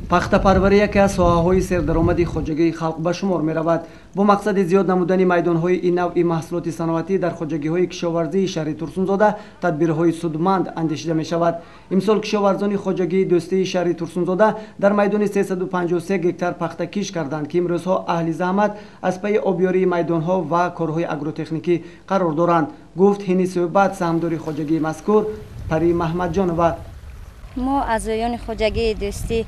Пахтапарварӣ яке аз соҳаҳои сердаромади хоҷагии халқ ба шумор меравад. Бо мақсади зиёд намудани майдонҳои ин навъи маҳсулоти саноатӣ дар хоҷагиҳои кишоварзии шаҳри Турсунзода тадбирҳои судманд андешида мешавад. Имсол кишоварзони хоҷагии дӯстии шаҳри Турсунзода дар майдони 353 гектар пахта киш карданд, ки имрӯзҳо аҳли заҳмат аз пайи обёрии майдонҳо ва корҳои агротехникӣ қарор доранд, гуфт ҳини суҳбат саҳмдори хоҷагии мазкур Пари Маҳмадҷонова. Мо аъзоёни хоҷагии дӯстӣ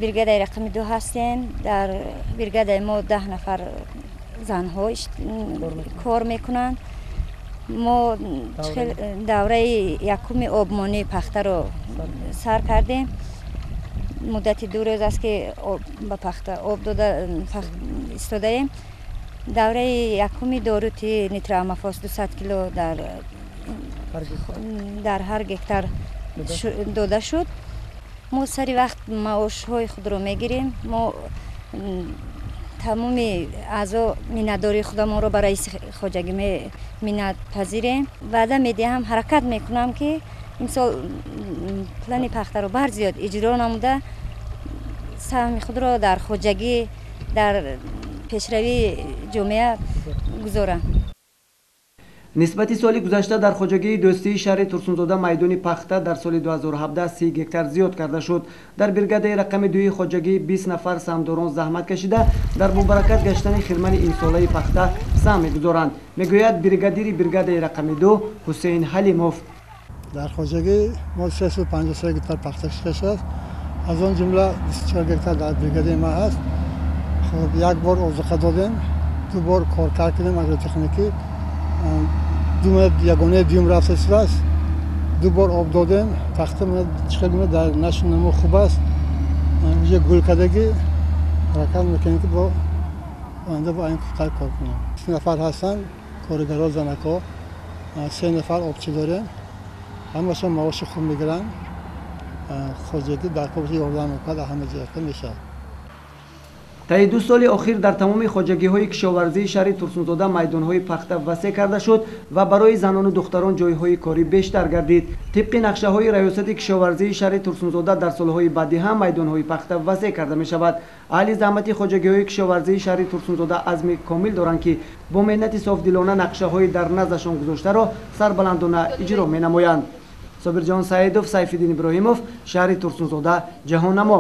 бригадаи рақами 2 ҳастем. Дар бригадаи мо 10 нафар занҳо кор мекунанд. Мо давраи якуми обмонии пахтаро сар кардем. Муддати 2 рӯз аст, ки ба пахта об дода истодаем. Давраи якуми дорути нитроаммофос 200 кило дар ҳар гектар дода шуд. Мо сари вақт маошҳои худро мегирем. Мо тамоми аъзо миннатдории худамонро ба раиси хоҷагӣ миннатпазирем. Ваъда медиҳам, ҳаракат мекунам, ки имсол плани пахтаро барзиёд иҷро намуда, саҳми худро дар хоҷагӣ, дар пешравии ҷомеа гузорам. Нисбати соли гузашта дар хоҷагии дӯстии шаҳри Турсунзода майдони пахта дар соли 2017 30 гектар зиёд карда шуд. Дар бригадаи рақами 2 хоҷагӣ 20 нафар саҳмдорон заҳмат кашида, дар бобаракат гаштани хирмани имсолаи пахта саҳм мегузоранд, мегӯяд бригадири бригадаи рақами 2 Ҳусейн Ҳалимов. Дар хоҷагӣ мо 353 гектар пахта кишта шудааст, аз он ҷумла 24 гектар дар бригадаи ма ҳаст. Хуб, як бор озуқа додем, 2 бор коркард кардем агротехникӣ, ягонаи дуюм рафта шудааст, 2 бор об додем. Пахта чиқар дар нашунамо хуб аст, уже гулкардагӣ ҳаракат мекунем, ки бо оянда бо айн хубтар кор кунем. 3 нафар ҳастанд коргарҳо, занакҳо, 3 нафар обчӣ дорем, ҳамашон маоши хуб мегиранд. Хоҷагӣ дар кор ёрдам мекунад, ҳама ҷиҳатда мешавад. Таи 2 соли охир дар тамоми хоҷагиҳои кишоварзии шаҳри Турсунзода майдонҳои пахта васеъ карда шуд ва барои занону духтарон ҷойҳои корӣ бештар гардид. Тибқи нақшаҳои раёсати кишоварзии шаҳри Турсунзода дар солҳои баъдӣ ҳам майдонҳои пахта васеъ карда мешавад. Аҳли заҳмати хоҷагиҳои кишоварзии шаҳри Турсунзода азми комил доранд, ки бо меҳнати софдилона нақшаҳои дар наздашон гузоштаро сарбаландона иҷро менамоянд. Собирҷон Саидов, Сайфиддин Иброҳимов, шаҳри Турсунзода, Ҷаҳоннамо.